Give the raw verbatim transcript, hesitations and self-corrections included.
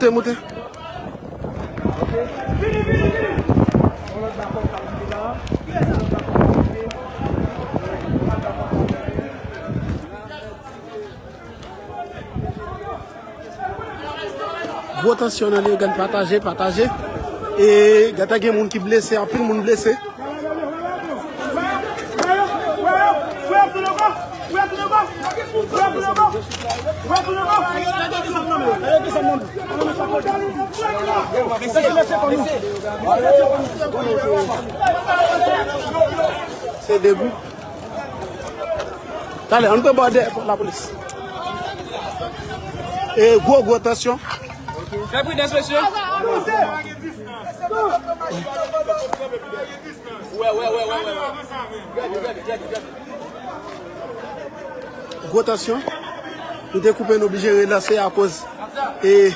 Moute, moute. Gwo tansyon nan Leyogàn, pataje, pataje. E gentan gen moun ki blese, anpil moun blese. Se de gou. Talè, ann pran bò dèyè lapolis. E gwo, gwo tansyon. Fè pridans, mesye. Gwo tansyon. Nou te koupe, nou oblije relanse akoz e